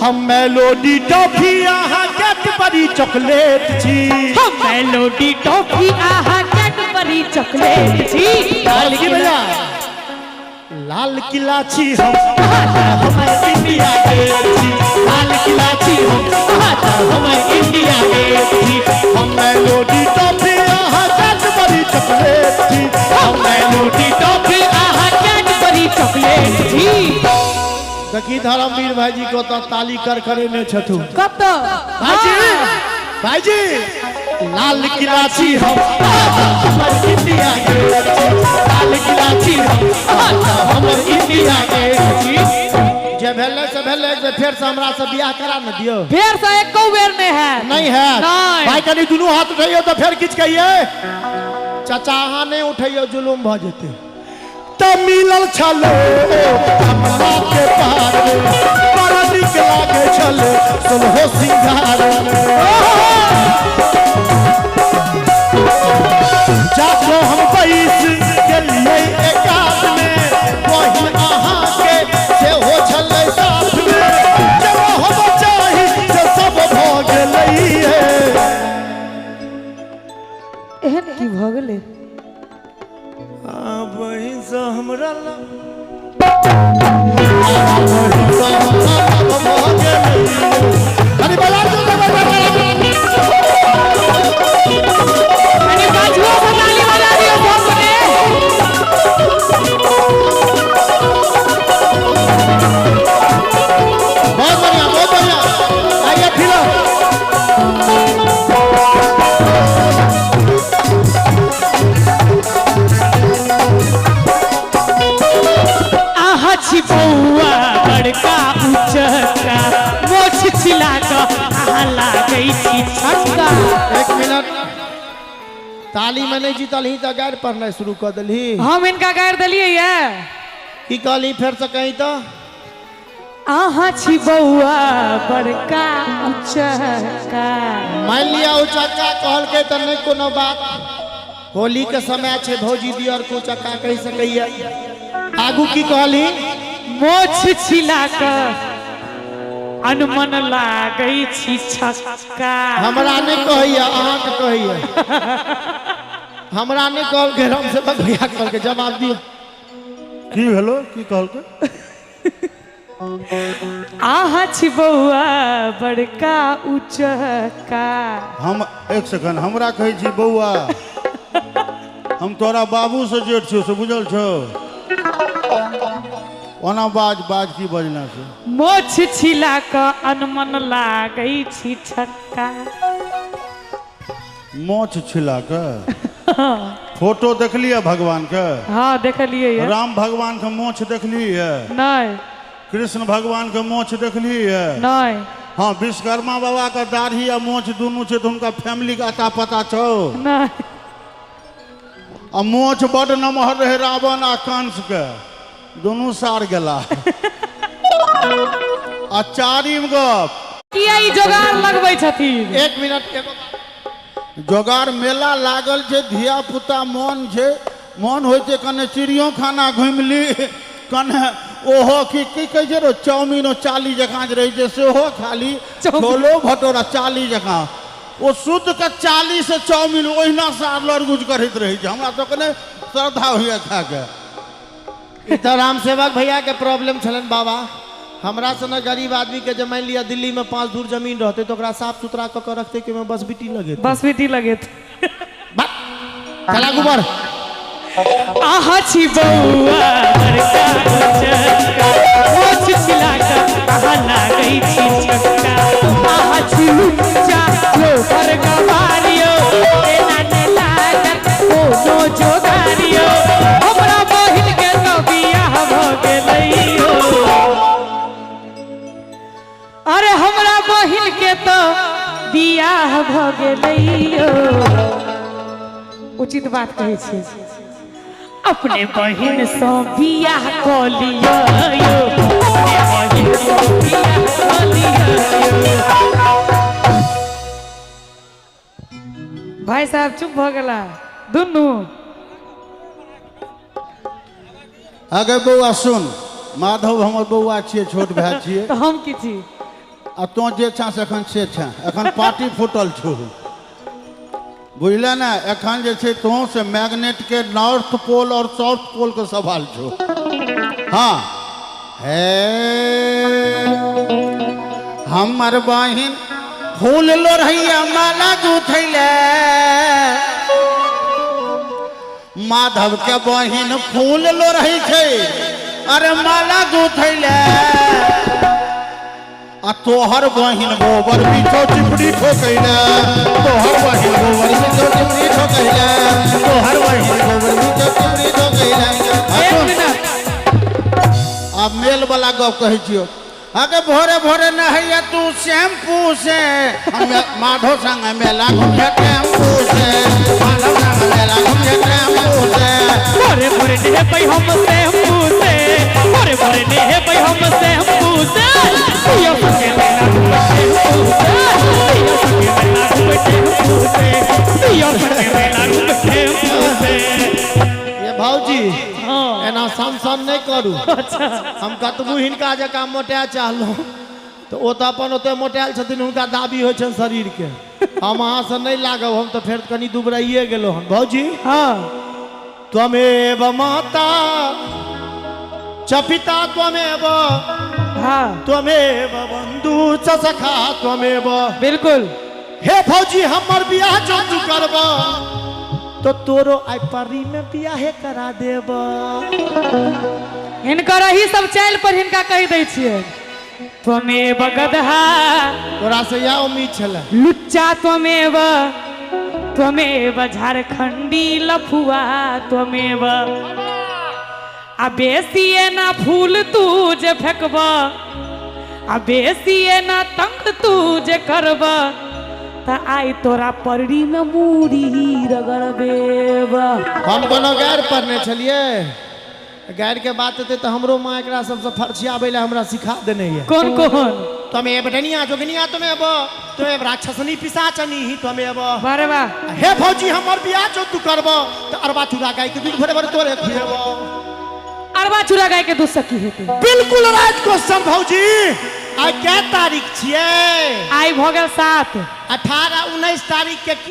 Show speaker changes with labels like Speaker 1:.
Speaker 1: हम melody toffee अहाँ Cadbury chocolate छी।
Speaker 2: हम मेलोडी टॉफी अहाँ कैडबरी चॉकलेट छी।
Speaker 1: लाल की भैया लाल किला छी हम हमर इंडिया गेट छी। लाल किला छी हम हमर इंडिया गेट छी। हम मेलोडी टॉफी अहाँ कैडबरी चॉकलेट छी।
Speaker 2: हम मेलोडी टॉफी अहाँ कैडबरी चॉकलेट छी।
Speaker 1: देखी धर्मवीर भाईजी को तो ताली कर करेने छथु।
Speaker 2: कतऽ?
Speaker 1: भाईजी, भाईजी लाल किला छी हम हमर इंडिया गेट छी। लाल किला छी हम हमर इंडिया गेट छी। जे भेलै से भेलै, जे फेर से हमरा से बियाह करा ने दियौ।
Speaker 2: फेर से एको बेर नहि हैत।
Speaker 1: नहीं है।
Speaker 2: नहि।
Speaker 1: भाई कनी दुनू हाथ उठैयौ तऽ फेर किछु कहियै। चाचा अहाँ नहि उठैयौ, जुलुम भऽ जेतै। तऽ मिलल छल कमला के पार, बड़ा नीक लागै छल सोलहो सिंगार। जाको हम बैस गेलियै एकात में, वही अहाँके सेहो छलै साथ में। जब हम चाही से सब भऽ गेलै।
Speaker 2: एहन की भऽ गेलै?
Speaker 1: बहिनसँ हमरा अरे बजा दो, बजा दो, बजा दो।
Speaker 2: कनी बाजुओ से ताली बजा दियौ सब गोटे।
Speaker 1: बहुत बढ़िया, बहुत बढ़िया। आइए फिल्म
Speaker 2: अहाँ छी बौआ बड़का उचक्का, मोछ छिला कऽ अहाँ लागै छी छक्का।
Speaker 1: एक मिनट, ताली में नहीं जीतल ही तऽ गारि पढ़नाइ शुरू कऽ देलही।
Speaker 2: हम हिनका गारि देलियै ये।
Speaker 1: की कहली फेर से कही तऽ?
Speaker 2: अहाँ छी बौआ बड़का उचक्का।
Speaker 1: मान लिया उचक्का कहलकै तऽ नहि कोनो बात, होली के समय छै, भौजी दियर के उचक्का कहि सकैया। आगू की कहली?
Speaker 2: मोछ छिला कऽ अनमन लागै छी छक्का।
Speaker 1: हमरा नहि कहैया, अहाँके कहैया। हमरा नहि कहलकै, राम सेवक भैया कहलकै। जवाब दियौ।
Speaker 3: की भेलो, की कहलकै?
Speaker 2: अहाँ छी बौआ बड़का उचक्का।
Speaker 3: हम एक सेकंड, हमरा कहै छी बौआ? हम तोरा बाबू से जेठ छियौ से बुझल छौ? ओना बाज बाज, की बजना छै?
Speaker 2: मोछ छिला कऽ अनमन लागै छी छक्का।
Speaker 3: मोछ छिला के फोटो देखलियै भगवान के?
Speaker 2: हाँ देखलियै ये।
Speaker 3: राम भगवान के मोछ देखलियै?
Speaker 2: नहि।
Speaker 3: कृष्ण भगवान के मोछ देखलियै?
Speaker 2: नहि।
Speaker 3: हाँ, विश्वकर्मा बाबा के दाढ़ी आ मोछ दुनू छै तऽ हुनका फैमिली के अता पता छौ?
Speaker 2: नहि।
Speaker 3: आ मोछ बड नमहर रहे रावण आ कंस के, दुनू सार गेला। आ चारिम गप
Speaker 2: किया ई जोगार लगबै छथिन?
Speaker 1: एक मिनट, एगो बात।
Speaker 3: जोगार मेला लागल छै, धिया पुता मन छै, मन होइ छै कने चिड़ियो खाना घुमि ली, कने ओहो की की कहै छै रो चाउमीन, ओ चाली जकाँ जे रहै छै सेहो खाली, छोलो भटोरा चाली जकाँ, ओ शुद्ध के चाली से चाउमीन ओहिना सार लड़गुज करैत रहै छै। हमरा सबके नहि श्रद्धा होइए खाके।
Speaker 1: ई तऽ राम सेवक भैया के प्रॉब्लम छलनि बाबा। हमरा सन गरीब आदमी के जे मानि लिअ दिल्ली में 5 धूर जमीन रहतै तऽ ओकरा साफ सुथरा कऽ के रखतै कि ओहिमे बस बिट्टी लगेतै?
Speaker 2: बस बिट्टी लगेतै।
Speaker 1: चल आगू बढ़।
Speaker 2: अहाँ छी बौआ बड़का उचक्का, मोछ छिला कऽ अहाँ लागै छी छक्का। अहाँ छी लुच्चा लोफर गवारियो, एना ने लागत कोनो जोगारियो। हमरा बहिन के तऽ बियाह भऽ गेलैयो। अरे हमरा बहिन के तऽ बियाह भऽ गेलैयो। उचित बात कहै छी। अपने बहिन सँ बियाह कऽ लिअ यौ, अपने बहिन सँ बियाह कऽ लिअ यौ। भाई साहब चुप भऽ गेला दुनू।
Speaker 3: अगे बौआ सुन, माधव हमर बौआ छियै, छोट भाय छियै।
Speaker 2: तऽ हम की छी?
Speaker 3: आ तों जे छह से एखन से छह, एखन पार्टी फूटल छौ, बुझले ने? एखन जे छै तों से मैग्नेट के नॉर्थ पोल और साउथ पोल के सवाल छौ। हाँ हे हमर बहिन फूल लोढ़ैया माला गुथैले, माधव के बहिन फूल लोढ़ै छै अरे माला गुथैले, आ तोहर बहिन गोबर बिछो चिपड़ी ठोकैले, तोहर बहिन गोबर बिछो चिपड़ी ठोकैले, तोहर बहिन गोबर बिछो चिपड़ी ठोकैले।
Speaker 2: एक मिनट।
Speaker 3: आब मेल वाला गप कहै छियौ। अगे भोरे भोरे नहैया तू शैम्पू से, हम माधव संग मेला घूमिया टेम्पू से, माधव संग मेला घूमिया टेम्पू से।
Speaker 2: भोरे भोरे नेहबै हम शैम्पू से, भोरे भोरे नेहबै हम शैम्पू से, पिया संगे मेला घूमे टेम्पू से, पिया संगे मेला घूमे टेम्पू से, पिया संगे मेला घूमे टेम्पू से।
Speaker 1: ये भौजी
Speaker 2: हाँ।
Speaker 1: एना सन सन नहि करू।
Speaker 2: अच्छा।
Speaker 1: हम कतबू हिनका जकाँ मोटा चाहलहुँ तऽ ओ तऽ अपन ओते मोटायल छथिन, हुनका दाबी होइ छनि शरीरके। हम अहाँसँ नहि लागब, हम तऽ फेर कनि दुबराइए गेलहुँ हन। भौजी
Speaker 2: हाँ।
Speaker 1: त्वमेव माता च पिता त्वमेव,
Speaker 2: हाँ।
Speaker 1: त्वमेव बंधु च सखा त्वमेव।
Speaker 2: बिल्कुल।
Speaker 1: हे भौजी हमर बियाह जो तू करब तो तोरो आई परी में बियाहे करा देब।
Speaker 2: हिनकर अही सब चालि पर हिनका कहि दै छियै, त्वमेव गदहा।
Speaker 1: तोरा से इएह उम्मीद छलै।
Speaker 2: लुच्चा त्वमेव, त्वमेव झारखंडी लफुआ त्वमेव, आ बेसी एना फूल तू जे फेकब, आ बेसी एना तंग तू जे करब, तऽ आइ तोरा परड़ी में मूड़ी रगड़बेब।
Speaker 1: हम कोनो गारि पढ़ने छलियै? गारि के बात हेतै तऽ हमरो माँ एकरा सबसँ फरछियाबै लए हमरा सिखा देने यऽ।
Speaker 2: कोन कोन?
Speaker 1: त्वमेव डनिया जोगनिया त्वमेव, त्वमेव राक्षसनी पिशाचनी ही त्वमेव।
Speaker 2: वाह वाह।
Speaker 1: हे भौजी हमर बियाह जो तू करब तऽ अरबा चूड़ा गाय के दूध भरे भरे तोरे खुएब।
Speaker 2: अरबा चूड़ा गाय के दूध से की हेतै?
Speaker 1: बिल्कुल राइट क्वेश्चन भौजी। आइ कै तारीख छियै?
Speaker 2: आइ भऽ गेल 7।
Speaker 1: 18 19 तारीख के की